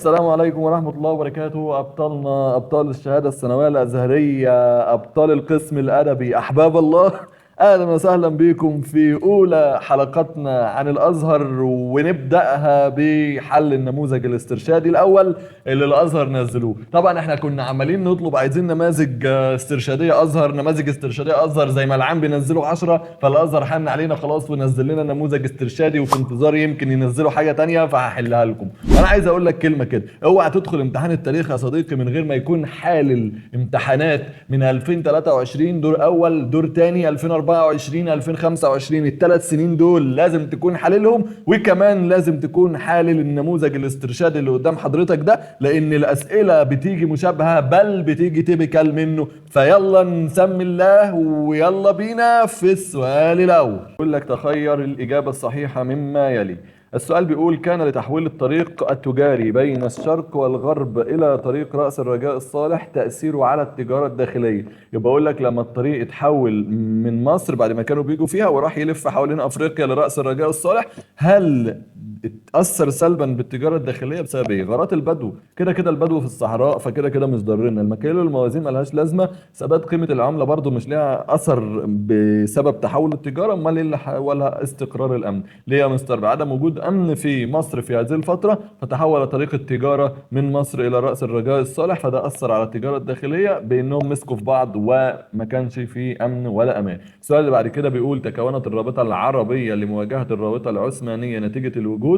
السلام عليكم ورحمة الله وبركاته. أبطالنا، أبطال الشهادة الثانوية الأزهرية، أبطال القسم الأدبي، أحباب الله، أهلا وسهلا بكم في أولى حلقتنا عن الأزهر، ونبدأها بحل النموذج الاسترشادي الأول اللي الأزهر نزلوه. طبعا احنا كنا عمالين نطلب، عايزين نماذج استرشادية أزهر، نماذج استرشادية أزهر، زي ما العام بينزلوا 10، فالأزهر حن علينا خلاص ونزل لنا نموذج استرشادي، وفي انتظار يمكن ينزلوا حاجة تانية فهحلها لكم. انا عايز اقول لك كلمة كده، اوعى تدخل امتحان التاريخ يا صديقي من غير ما يكون حالل امتحانات من 2023 دور اول، دور تاني، 2024، 2025، الثلاث سنين دول لازم تكون حاللهم، وكمان لازم تكون حالل النموذج الاسترشادي اللي قدام حضرتك ده، لان الاسئلة بتيجي مشابهة بل بتيجي typical منه. فيلا نسمي الله ويلا بينا في السؤال الاول. يقول لك تخير الاجابة الصحيحة مما يلي. السؤال بيقول كان لتحويل الطريق التجاري بين الشرق والغرب إلى طريق رأس الرجاء الصالح تأثيره على التجارة الداخلية. يبقى أقول لك لما الطريق اتحول من مصر بعد ما كانوا بيجوا فيها وراح يلف حوالين أفريقيا لرأس الرجاء الصالح، هل اتأثر سلبا بالتجارة الداخلية بسبب ايه؟ غارات البدو، كده كده البدو في الصحراء فكده كده مش ضرنا، المكاييل والموازين ملهاش لازمة، ثبات قيمة العملة برضو مش ليها أثر بسبب تحول التجارة، امال ايه اللي حولها؟ استقرار الأمن. ليه يا مستر؟ بعدم وجود أمن في مصر في هذه الفترة فتحول طريق التجارة من مصر إلى رأس الرجاء الصالح، فده أثر على التجارة الداخلية بأنهم مسكوا في بعض وما كانش في أمن ولا أمان. السؤال اللي بعد كده بيقول تكونت الرابطة العربية لمواجهة الرابطة العثمانية نتيجة الوجود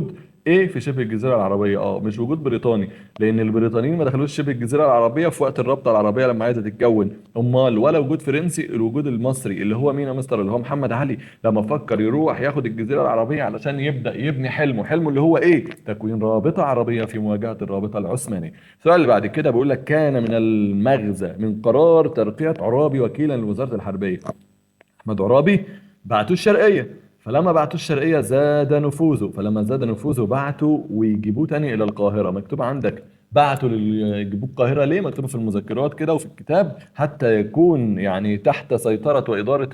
ايه في شبه الجزيرة العربية؟ مش وجود بريطاني، لأن البريطانيين ما دخلوش شبه الجزيرة العربية في وقت الرابطة العربية لما عايزة تتكون، أمال ولا وجود فرنسي، الوجود المصري اللي هو مين يا مستر؟ اللي هو محمد علي، لما فكر يروح ياخد الجزيرة العربية علشان يبدأ يبني حلمه، حلمه اللي هو ايه؟ تكوين رابطة عربية في مواجهة الرابطة العثمانية. السؤال اللي بعد كده بيقول لك كان من المغزى من قرار ترقية عرابي وكيلا لوزارة الحربية. أحمد عرابي بعتوه الشرقية، فلما بعتوه الشرقية زاد نفوذه، فلما زاد نفوذه بعتوا ويجيبوه تاني إلى القاهرة. مكتوب عندك بعتوا يجيبوه القاهرة ليه؟ مكتوبة في المذكرات كده وفي الكتاب، حتى يكون يعني تحت سيطرة وإدارة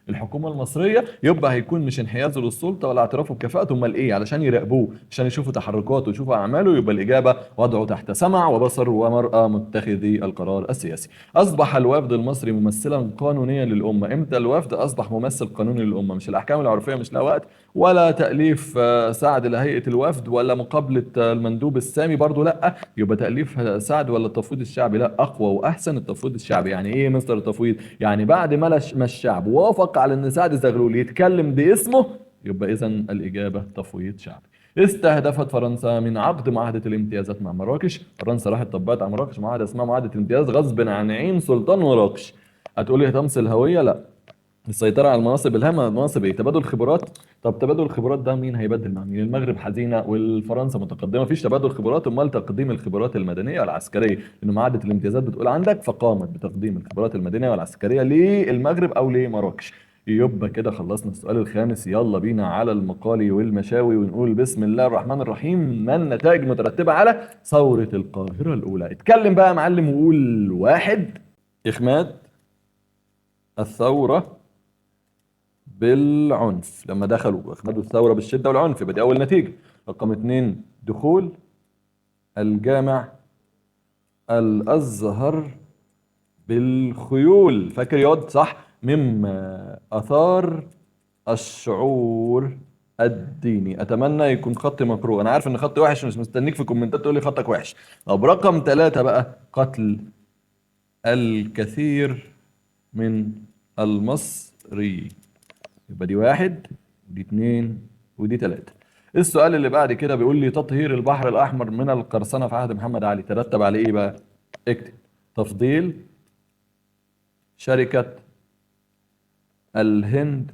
الحكومة المصرية، يبقى هيكون مش انحيازه للسلطة ولا اعترافه بكفاءته، امال ايه؟ علشان يراقبوه، عشان يشوفوا تحركاته ويشوفوا أعماله. يبقى الإجابة وضعه تحت سمع وبصر ومرأة متخذي القرار السياسي. أصبح الوفد المصري ممثلا قانونيا للأمة. إمتى الوفد أصبح ممثل قانوني للأمة؟ مش الأحكام العرفية مش لها وقت، ولا تأليف سعد لهيئة الوفد، ولا مقابلة المندوب السامي برضو لا، يبقى تأليف سعد ولا التفويض الشعبي؟ لا، أقوى وأحسن التفويض الشعبي. يعني إيه مستر التفويض؟ يعني بعد ما الشعب وافق على إن سعد زغلول يتكلم باسمه، يبقى إذن الإجابة تفويض شعبي. استهدفت فرنسا من عقد معاهدة الامتيازات مع مراكش. فرنسا راحت طبقت على مراكش معاهدة اسمها معاهدة الامتياز غصب عن عين سلطان مراكش. هتقولي طمس الهوية؟ لا. السيطرة على المناصب الهامة، مناصب ايه؟ تبادل خبرات. طب تبادل الخبرات ده مين هيبدل مع مين؟ المغرب حزينة والفرنسا متقدمة، مفيش تبادل خبرات، امال تقديم الخبرات المدنية والعسكرية، لأن معاهدة الامتيازات بتقول عندك فقامت بتقديم الخبرات المدنية والعسكرية للمغرب أو لمراكش. يبقى كده خلصنا السؤال الخامس. يلا بينا على المقالي والمشاوي ونقول بسم الله الرحمن الرحيم. ما النتائج المترتبة على ثورة القاهرة الأولى؟ اتكلم بقى يا معلم وقول واحد، إخماد الثورة بالعنف، لما دخلوا أخمدوا الثورة بالشدة والعنف، يبقى دي أول نتيجة. رقم 2، دخول الجامع الأزهر بالخيول، فاكر ياض صح؟ مما أثار الشعور الديني. أتمنى يكون خطي مقروء، أنا عارف إن خطي وحش، مش مستنيك في الكومنتات تقول لي خطك وحش. طب رقم 3 بقى، قتل الكثير من المصريين، يبقى دي 1 ودي 2 ودي 3. السؤال اللي بعد كده بيقول لي تطهير البحر الأحمر من القرصنة في عهد محمد علي ترتب عليه إيه بقى؟ اكتب تفضيل شركة الهند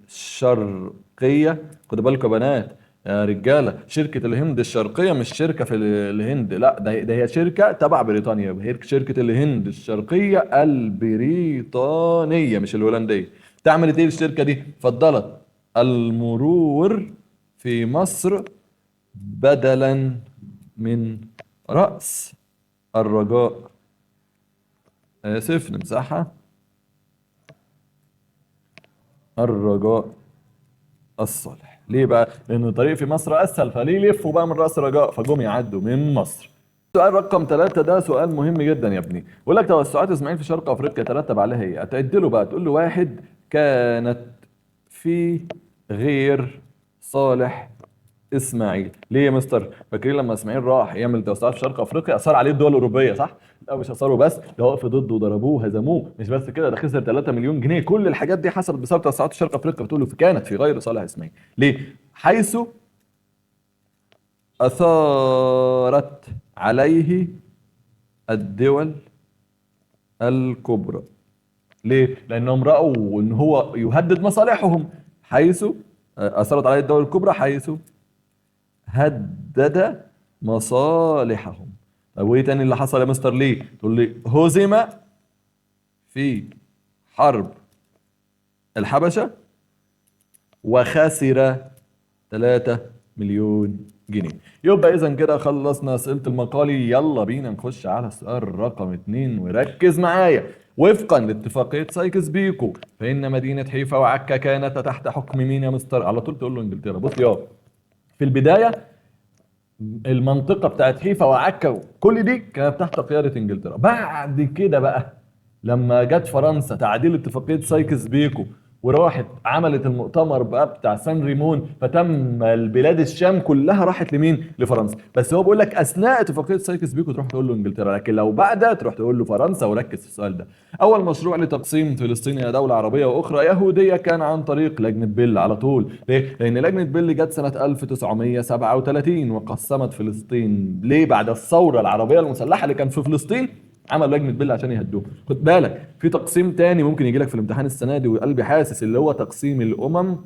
الشرقية. خدوا بالكم يا بنات يا رجالة، شركة الهند الشرقية مش شركة في الهند، لا ده هي شركة تبع بريطانيا، هي شركة الهند الشرقية البريطانية مش الهولندية. تعمل ايه الشركة دي؟ فضلت المرور في مصر بدلا من رأس الرجاء، آسف نمسحها، الرجاء الصالح. ليه بقى؟ لان الطريق في مصر اسهل، فليه يلفوا بقى من راس رجاء؟ فجم يعدوا من مصر. سؤال رقم 3 ده سؤال مهم جدا يا ابني، بيقول لك توسعات اسماعيل في شرق افريقيا ترتب عليها ايه؟ هتعد له بقى تقول له واحد كانت في غير صالح اسماعيل. ليه يا مستر؟ فاكرين لما اسماعيل راح يعمل توسعات في شرق افريقيا اثار عليه الدول الاوروبية صح؟ لا مش اثاره بس، ده وقف ضده وضربوه وهزموه، مش بس كده ده خسر 3 مليون جنيه. كل الحاجات دي حصلت بسبب توسعات في شرق افريقيا. بتقول له كانت في غير صالح اسماعيل. ليه؟ حيث اثارت عليه الدول الكبرى. ليه؟ لانهم راوا ان هو يهدد مصالحهم. حيث اثرت عليه الدول الكبرى حيث هدد مصالحهم. طب وايه تاني اللي حصل يا مستر؟ ليه؟ تقول لي هزم في حرب الحبشة وخسر 3 مليون جنيه. يبقى اذا كده خلصنا اسئلة المقالي. يلا بينا نخش على السؤال رقم 2 وركز معايا. وفقا لاتفاقية سايكس بيكو فإن مدينة حيفا وعكا كانت تحت حكم مين يا مستر؟ على طول تقول له انجلترا. بص يا في البداية المنطقة بتاعت حيفا وعكا كل دي كانت تحت قيادة انجلترا. بعد كده بقى لما جت فرنسا تعديل اتفاقية سايكس بيكو وراحت عملت المؤتمر بقى بتاع سان ريمون، فتم البلاد الشام كلها راحت لمين؟ لفرنسا. بس هو بيقول لك اثناء اتفاقية سايكس بيكو تروح تقول له انجلترا، لكن لو بعدها تروح تقول له فرنسا. وركز في السؤال ده. اول مشروع لتقسيم فلسطين الى دولة عربية واخرى يهودية كان عن طريق لجنة بيل على طول. ليه؟ لان لجنة بيل جت سنة 1937 وقسمت فلسطين. ليه؟ بعد الثورة العربية المسلحة اللي كان في فلسطين عمل لجنة بيل عشان يهدوه. خد بالك في تقسيم تاني ممكن يجي لك في الامتحان السنة دي وقلبي حاسس، اللي هو تقسيم الأمم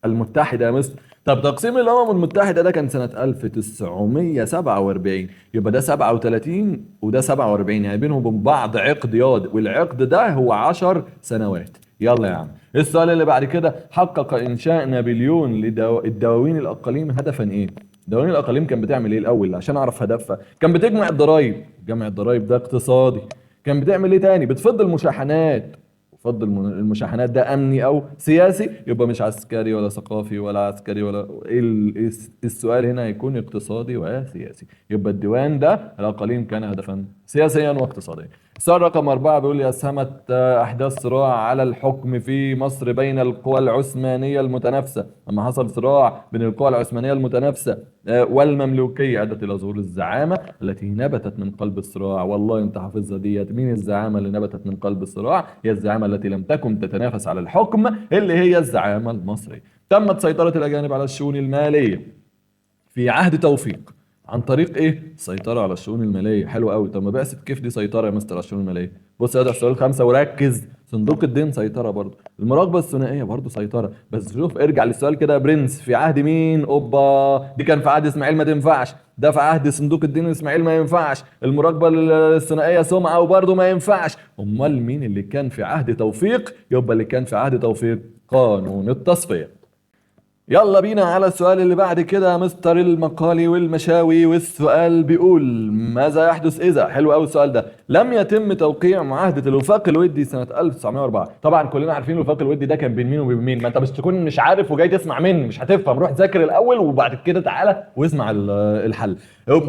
المتحدة يا مستر. طب تقسيم الأمم المتحدة ده كان سنة 1947، يبقى ده 37 وده 47، يعني بينهم وبين بعض عقد ياض، والعقد ده هو 10 سنوات. يلا يا عم السؤال اللي بعد كده، حقق إنشاء نابليون للدواوين الأقاليم هدفا إيه؟ دواوين الأقاليم كان بتعمل إيه الأول عشان أعرف هدفها؟ كان بتجمع الضرايب، جمع الضرايب ده اقتصادي. كان بتعمل إيه تاني؟ بتفض المشاحنات، فض المشاحنات ده امني او سياسي، يبقى مش عسكري ولا ثقافي ولا عسكري ولا ايه. السؤال هنا هيكون اقتصادي وسياسي، يبقى الديوان ده الاقاليم كان هدفا سياسيا واقتصاديا. السؤال رقم 4 بيقول لي اسهمت احداث صراع على الحكم في مصر بين القوى العثمانية المتنافسه. لما حصل صراع بين القوى العثمانية المتنافسه والمملوكيه ادت الى ظهور الزعامه التي نبتت من قلب الصراع. والله انت حافظها ديت. مين الزعامه اللي نبتت من قلب الصراع؟ هي الزعامه التي لم تكن تتنافس على الحكم، اللي هي الزعامه المصرية. تمت سيطرة الاجانب على الشؤون المالية في عهد توفيق عن طريق ايه؟ سيطرة على الشؤون المالية. حلو قوي. طب ما بعثة كيف دي سيطرة يا مستر على الشؤون المالية؟ بص يا ده السؤال 5 وركز. صندوق الدين سيطرة برضه، المراقبة الثنائية برضه سيطرة. بس شوف ارجع للسؤال كده يا برنس، في عهد مين؟ اوبا دي كان في عهد اسماعيل ما تنفعش، ده في عهد صندوق الدين اسماعيل ما ينفعش، المراقبة الثنائية سمعة وبرضه ما ينفعش. امال مين اللي كان في عهد توفيق؟ يبقى اللي كان في عهد توفيق قانون التصفية. يلا بينا على السؤال اللي بعد كده يا مستر المقالي والمشاوي. والسؤال بيقول ماذا يحدث إذا؟ حلو قوي السؤال ده. لم يتم توقيع معاهدة الوفاق الودي سنة 1904. طبعا كلنا عارفين الوفاق الودي ده كان بين مين وبين مين، ما انت مش تكون مش عارف وجاي تسمع مني مش هتفهم. روح ذاكر الأول وبعد كده تعالى واسمع الحل.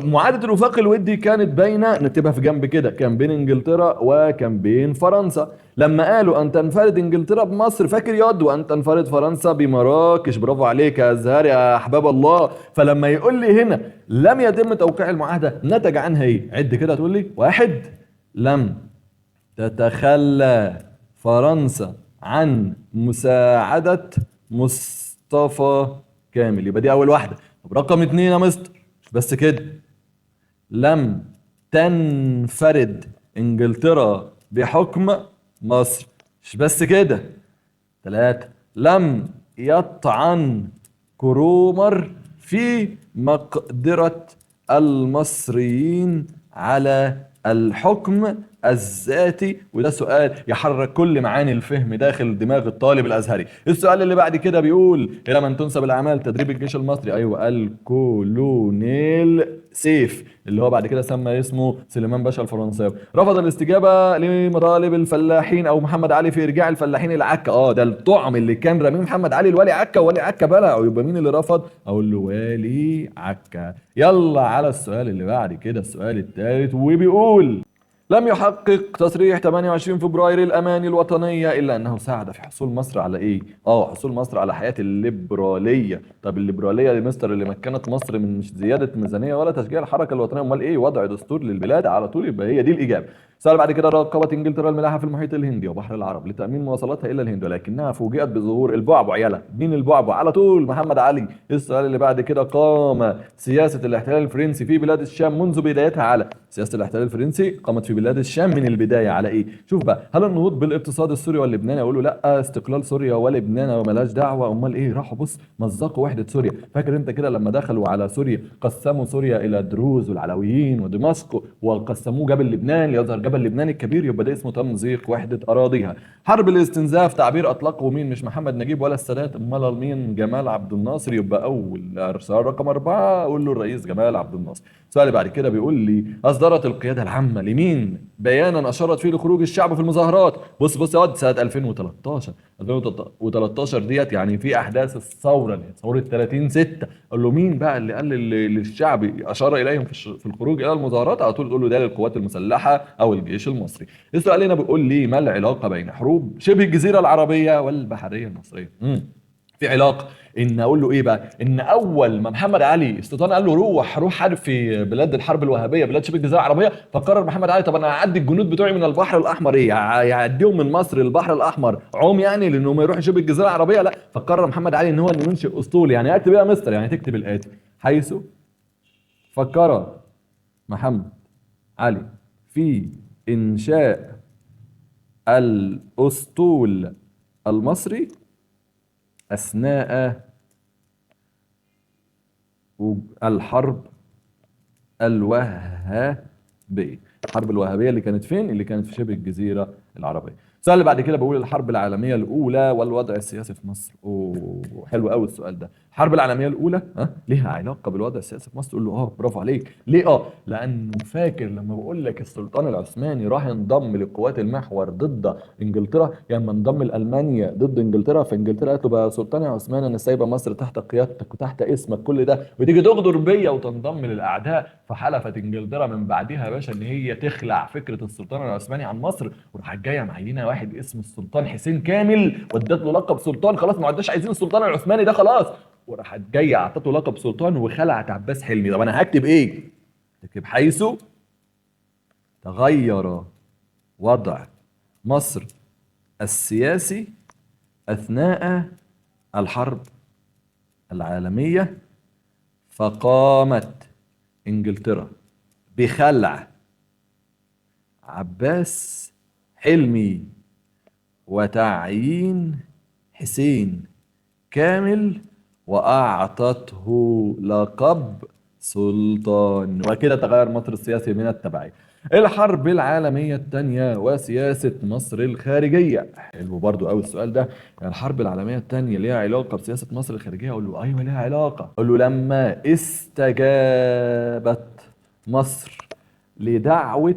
معاهدة الوفاق الودي كانت بين، نكتبها في جنب كده، كان بين انجلترا وكان بين فرنسا. لما قالوا ان تنفرد انجلترا بمصر، فاكر ياض، وان تنفرد فرنسا بمراكش. برافو عليك يا ازهر يا احباب الله. فلما يقول لي هنا لم يتم توقيع المعاهدة نتج عنها ايه؟ عد كده هتقول لي 1 لم تتخلى فرنسا عن مساعدة مصطفى كامل، يبقى دي اول واحدة. طب رقم 2 يا مستر، مش بس كده، لم تنفرد انجلترا بحكم مصر، مش بس كده. 3 لم يطعن كرومر في مقدرة المصريين على الحكم الذاتي. وده سؤال يحرك كل معاني الفهم داخل دماغ الطالب الازهري. السؤال اللي بعد كده بيقول الى من تنسب الاعمال تدريب الجيش المصري؟ ايوه الكولونيل سيف اللي هو بعد كده سمى اسمه سليمان باشا الفرنساوي. رفض الاستجابة لمطالب الفلاحين او محمد علي في ارجاع الفلاحين الى عكا. ده الطعم اللي كان راميه محمد علي لوالي عكا، ووالي عكا بلعه، يبقى مين اللي رفض؟ اقول له والي عكا. يلا على السؤال اللي بعد كده، السؤال الثالث، وبيقول لم يحقق تصريح 28 فبراير الأماني الوطنية إلا أنه ساعد في حصول مصر على إيه؟ حصول مصر على حياة الليبرالية. طب الليبرالية يا مستر اللي مكنت مصر من مش زيادة ميزانية ولا تشجيع الحركة الوطنية، أمال إيه؟ وضع دستور للبلاد على طول، يبقى هي دي الإجابة. سأل بعد كده راقبت إنجلترا الملاحة في المحيط الهندي وبحر العرب لتأمين مواصلاتها إلى الهند، ولكنها فوجئت بظهور البعبع. يلا مين البعبع؟ على طول محمد علي. السؤال اللي بعد كده قام سياسة الاحتلال الفرنسي في بلاد الشام منذ بدايتها على سياسة الاحتلال الفرنسي قامت في بلاد الشام من البداية على إيه؟ شوف بقى، هل النهوض بالاقتصاد السوري واللبناني؟ أقول له لا، استقلال سوريا ولبنان وملاش دعوة. أمال إيه؟ راحوا بص مزقوا وحدة سوريا. فاكر أنت كده لما دخلوا على سوريا قسموا سوريا إلى دروز والعلويين ودمشق وقسموه جبل لبنان ليظهر جبل لبنان الكبير، يبقى ده اسمه تمزيق وحدة أراضيها. حرب الاستنزاف تعبير أطلقه مين؟ مش محمد نجيب ولا السادات، أمال مين؟ جمال عبد الناصر. يبقى أول سؤال رقم 4 أقول له الرئيس جمال عبد الناصر. السؤال اللي بعد كده بيقول لي أصدرت القيادة العامة لمين بيانا أشارت فيه لخروج الشعب في المظاهرات؟ بص بص يا واد، سنة 2013، 2013 ديت يعني في أحداث الثورة اللي هي ثورة 30/6. قال له مين بقى اللي قال للشعب أشار إليهم في الخروج إلى المظاهرات؟ على طول تقول له ده للقوات المسلحة أو الجيش المصري. السؤال هنا بيقول لي ما العلاقة بين حروب شبه الجزيرة العربية والبحرية المصرية؟ في علاقة. ان اقول له ايه بقى؟ ان اول ما محمد علي استيطان قال له روح روح حارب في بلاد الحرب الوهابية، بلاد شبه الجزيرة العربية، فقرر محمد علي طب انا هعدي الجنود بتوعي من البحر الاحمر، ايه يعديهم من مصر للبحر الاحمر عوم يعني لانهم يروحوا شبه الجزيرة العربية؟ لا، فقرر محمد علي ان هو اللي ينشئ اسطول. يعني اكتب ايه يا مستر؟ يعني تكتب الاتي: حيث فكر محمد علي في انشاء الاسطول المصري أثناء الحرب الوهابية. الحرب الوهابية اللي كانت فين؟ اللي كانت في شبه الجزيرة العربية. السؤال اللي بعد كده بقول الحرب العالمية الأولى والوضع السياسي في مصر. أوه حلو قوي السؤال ده. الحرب العالمية الأولى ليها علاقة بالوضع السياسي في مصر؟ تقول له برافو عليك. ليه؟ لأنه فاكر لما بقول لك السلطان العثماني راح انضم لقوات المحور ضد إنجلترا، لما يعني انضم لألمانيا ضد إنجلترا، فإنجلترا قالت له بقى سلطان يا عثمان أنا سايبة مصر تحت قيادتك وتحت اسمك كل ده، وتيجي تغدر بيا وتنضم للأعداء. فحلفت إنجلترا من بعدها يا باشا إن هي تخلع فكرة السلطان العثماني عن مصر، وراحت جاية معينة واحد اسمه السلطان حسين كامل وادت له لقب سلطان. خلاص ما عدناش عايزين السلطان العثماني ده خلاص، وراحت جاية اعطته لقب سلطان وخلعت عباس حلمي. طب انا هكتب ايه؟ تكتب حيث تغير وضع مصر السياسي اثناء الحرب العالمية فقامت انجلترا بخلع عباس حلمي وتعيين حسين كامل وأعطته لقب سلطان. وكده تغير مصر السياسي من التبعية. الحرب العالمية الثانية وسياسة مصر الخارجية. حلو برضو قوي السؤال ده. يعني الحرب العالمية الثانية ليها علاقة بسياسة مصر الخارجية؟ أقول له أيوة ليها علاقة. أقول له لما استجابت مصر لدعوة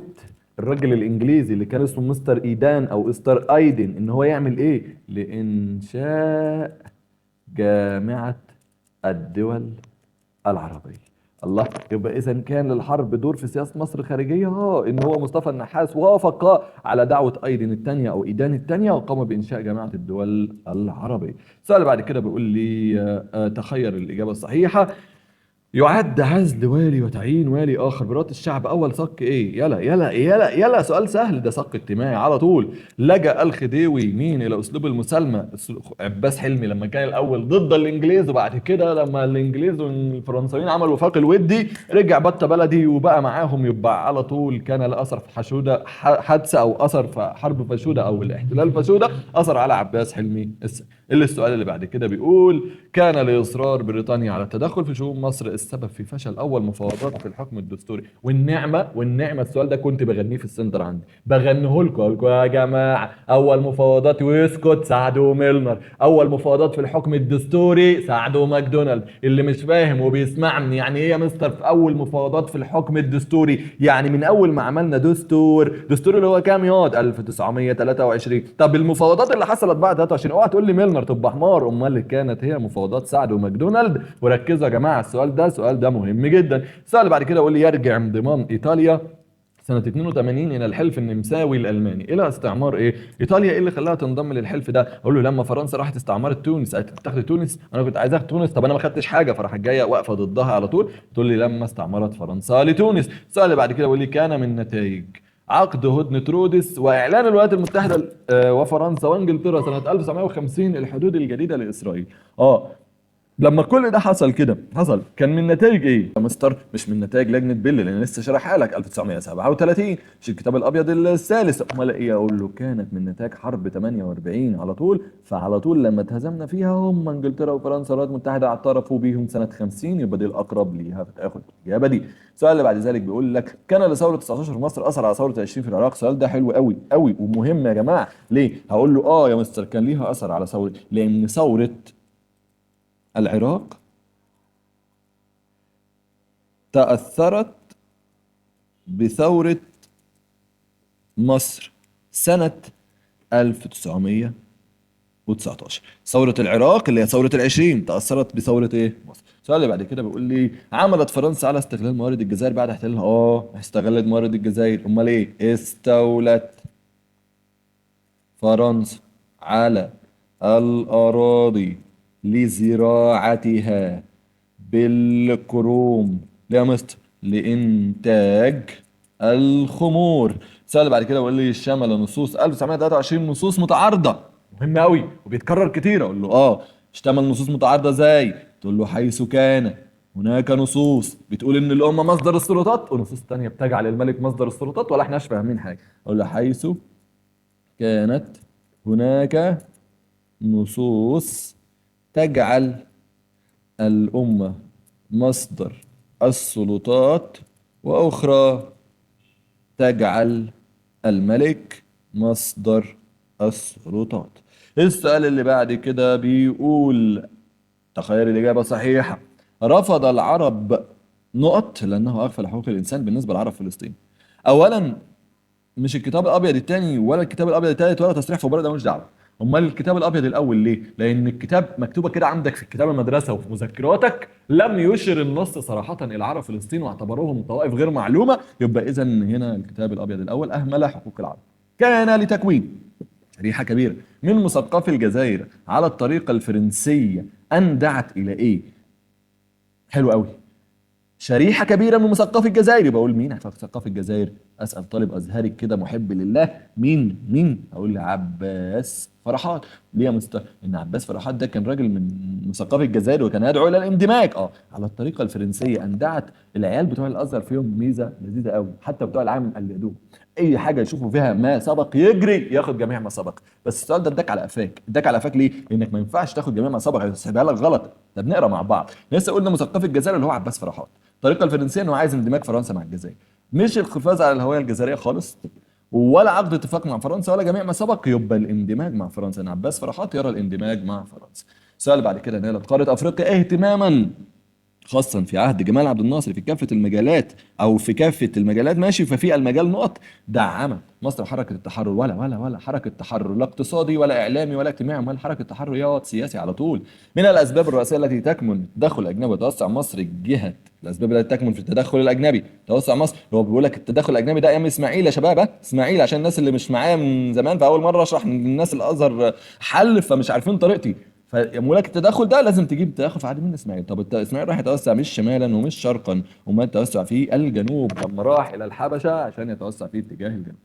الراجل الانجليزي اللي كان اسمه مستر ايدان او مستر ايدن ان هو يعمل ايه؟ لانشاء جامعة الدول العربية. الله، يبقى اذا كان للحرب دور في سياسة مصر الخارجية. ان هو مصطفى النحاس وافق على دعوة ايدن الثانية او ايدان الثانية وقام بانشاء جامعة الدول العربية. السؤال بعد كده بيقول لي تخير الاجابة الصحيحة. يعد عزل والي وتعيين والي اخر برات الشعب اول صك ايه؟ يلا يلا يلا يلا، سؤال سهل ده، صك اجتماعي على طول. لجأ الخديوي مين الى اسلوب المسالمه؟ عباس حلمي لما كان الاول ضد الانجليز، وبعد كده لما الانجليز والفرنساويين عملوا وفاق الودي رجع بطه بلدي وبقى معاهم. يبقى على طول كان لا اثر في حشوده حادثه او اثر في حرب فاشوده او الاحتلال فاشوده اثر على عباس حلمي. اللي السؤال اللي بعد كده بيقول كان لاصرار بريطانيا على التدخل في شؤون مصر السبب في فشل اول مفاوضات في الحكم الدستوري. والنعمة والنعمة السؤال ده كنت بغنيه في السنتر عندي، بغنيه لكم، اقول لكم يا جماعة اول مفاوضات ويسكت سعد وميلنر، اول مفاوضات في الحكم الدستوري سعد وماكدونالد. اللي مش فاهم وبيسمعني يعني ايه يا مستر في اول مفاوضات في الحكم الدستوري؟ يعني من اول ما عملنا دستور، دستور اللي هو كام ياض؟ 1923. طب المفاوضات اللي حصلت بعد 23، اوعى تقول لي ميلنر تبقى حمار، امال كانت هي مفاوضات سعد وماكدونالد. وركزوا يا جماعة السؤال ده، السؤال ده مهم جدا. السؤال اللي بعد كده يقول لي يرجع انضمام ايطاليا سنة 82 إلى الحلف النمساوي الألماني إلى استعمار إيه؟ إيطاليا إيه اللي خلاها تنضم للحلف ده؟ أقول له لما فرنسا راحت استعمرت تونس، قالت تاخد تونس، أنا كنت عايز آخد تونس، طب أنا ما خدتش حاجة، فراحت جاية واقفة ضدها على طول، تقول لي لما استعمرت فرنسا لتونس. السؤال اللي بعد كده يقول لي كان من نتائج عقد هدنة رودس وإعلان الولايات المتحدة وفرنسا وإنجلترا سنة 1950 الحدود الجديدة لإسرائيل. لما كل ده حصل كده، حصل كان من نتائج ايه يا مستر؟ مش من نتائج لجنة بيل اللي لسه شارحها لك 1937، مش الكتاب الابيض الثالث، امال ايه؟ اقول له كانت من نتائج حرب 48 على طول. فعلى طول لما اتهزمنا فيها هم انجلترا وفرنسا والولايات المتحدة اعترفوا بيهم سنة 50، يبقى دي الاقرب ليها، فتاخد الاجابة دي. السؤال اللي بعد ذلك بيقول لك كان لثوره 19 في مصر اثر على ثورة 20 في العراق. السؤال ده حلو قوي قوي ومهم يا جماعة. ليه؟ هقول له يا مستر كان ليها اثر على ثورة، لان ثورة العراق تأثرت بثورة مصر سنة 1919. ثورة العراق اللي هي ثورة 20 تأثرت بثورة ايه؟ مصر. السؤال اللي بعد كده بيقول لي عملت فرنسا على استغلال موارد الجزائر بعد احتلالها. استغلت موارد الجزائر، امال ايه؟ استولت فرنسا على الأراضي لزراعتها بالكروم. ليه يا مستر؟ لإنتاج الخمور. السؤال اللي بعد كده بيقول لي شمل نصوص 1923 نصوص متعارضة. مهم قوي وبيتكرر كتير. اقول له اشتمل نصوص متعارضة ازاي؟ تقول له حيث كان هناك نصوص بتقول ان الأمة مصدر السلطات ونصوص تانية بتجعل الملك مصدر السلطات، ولا احناش فاهمين حاجة. اقول له حيث كانت هناك نصوص تجعل الأمة مصدر السلطات وأخرى تجعل الملك مصدر السلطات. السؤال اللي بعد كده بيقول تخيل الإجابة صحيحة، رفض العرب نقط لأنه أغفل حقوق الإنسان بالنسبة لعرب فلسطين. أولا مش الكتاب الأبيض الثاني ولا الكتاب الأبيض الثالث ولا تصريح فبراير، ده ملوش دعوة. امال الكتاب الابيض الاول ليه؟ لان الكتاب مكتوبة كده عندك في الكتاب المدرسة وفي مذكراتك، لم يشر النص صراحة الى عرب فلسطين واعتبروهم طوائف غير معلومة، يبقى اذا هنا الكتاب الابيض الاول اهمل حقوق العرب. كان لتكوين شريحة كبيرة من مثقفي الجزائر على الطريقة الفرنسية ان دعت الى ايه؟ حلو قوي. شريحة كبيرة من مثقفي الجزائر، بقول مين مثقفي الجزائر؟ اسال طالب ازهري كده محب لله، مين؟ اقول له عباس فرحات. ليه يا مستر؟ ان عباس فرحات ده كان راجل من مثقفي الجزائر وكان يدعو الى الاندماج على الطريقة الفرنسية. اندعت العيال بتوع الازهر فيهم ميزة لذيذة قوي، حتى بتوع العام قلدوه، اي حاجة يشوفوا فيها ما سبق يجري ياخد جميع ما سبق. بس السؤال ده اداك على قفاك، اداك على قفاك ليه؟ لانك ما ينفعش تاخد جميع ما سبق، هيسيبها لك غلط. طب نقرا مع بعض. لسه قلنا مثقفي الجزائر اللي هو عباس فرحات، الطريقة الفرنسية انه عايز اندماج فرنسا مع الجزائر، مش القفاز على الهوية الجزائرية خالص، ولا عقد اتفاق مع فرنسا، ولا جميع ما سبق، يبقى الاندماج مع فرنسا. ان عباس فرحات يرى الاندماج مع فرنسا. السؤال بعد كده نالت قارة افريقيا اهتماما خاصا في عهد جمال عبد الناصر في كافة المجالات، او في كافة المجالات ماشي، ففي المجال نقط دعمت مصر حركة التحرر، ولا ولا ولا حركة تحرر لا اقتصادي ولا اعلامي ولا اجتماعي، امال حركة تحرر يا سياسي على طول. من الاسباب الرئيسية التي تكمن التدخل الاجنبي وتوسع مصر جهة، الاسباب التي تكمن في التدخل الاجنبي توسع مصر، هو بيقول لك التدخل الاجنبي ده ايام اسماعيل يا شباب، اسماعيل عشان الناس اللي مش معايا من زمان، فاول مرة اشرح للناس الازهر حل فمش عارفين طريقتي، فيقول لك التدخل ده لازم تجيب تدخل في عهد مين؟ اسماعيل. طب اسماعيل راح يتوسع مش شمالا ومش شرقا، وما التوسع في الجنوب لما راح الى الحبشة عشان يتوسع في اتجاه الجنوب.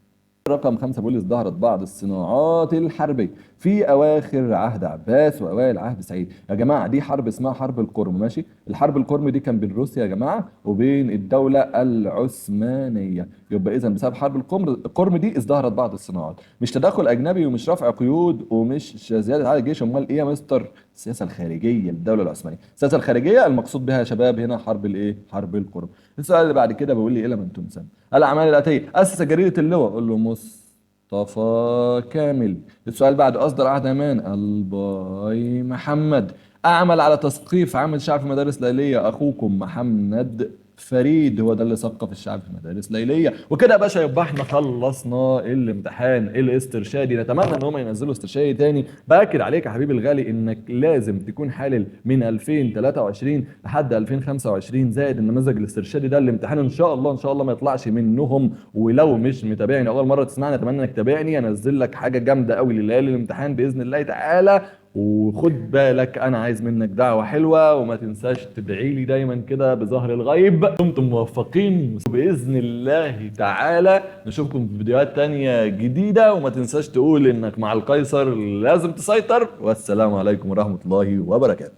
رقم 5 بيقول ازدهرت بعض الصناعات الحربية في اواخر عهد عباس واوائل عهد سعيد. يا جماعة دي حرب اسمها حرب القرم، ماشي؟ الحرب القرم دي كان بين روسيا يا جماعة وبين الدولة العثمانية، يبقى اذا بسبب حرب القرم دي ازدهرت بعض الصناعات، مش تدخل اجنبي ومش رفع قيود ومش زيادة عدد الجيش، امال ايه يا مستر؟ السياسة الخارجية للدولة العثمانية. السياسة الخارجية المقصود بها يا شباب هنا حرب الايه؟ حرب القرم. السؤال اللي بعد كده بيقول لي الى من تنسب الاعمال الاتية؟ اسس جريدة اللواء، قول له مصطفى كامل. السؤال بعد، اصدر عهد امان، الباي محمد. اعمل على تثقيف عامل شعب في مدارس ليليه، اخوكم محمد فريد هو ده اللي ثقف الشعب في مدارس ليليه. وكده يا باشا يبقى احنا خلصنا الامتحان الاسترشادي. نتمنى ان هم ينزلوا استرشادي تاني. باكد عليك يا حبيبي الغالي انك لازم تكون حالل من 2023 لحد 2025 زائد النموذج الاسترشادي ده. الامتحان ان شاء الله ان شاء الله ما يطلعش منهم. ولو مش متابعني اول مرة تسمعني، اتمنى انك تتابعني، انزل لك حاجة جامدة قوي لليالي الامتحان باذن الله تعالى. وخد بالك انا عايز منك دعوة حلوة، وما تنساش تدعي لي دايما كده بظهر الغيب. دمتم موفقين باذن الله تعالى. نشوفكم في فيديوهات تانية جديدة، وما تنساش تقول انك مع القيصر لازم تسيطر. والسلام عليكم ورحمة الله وبركاته.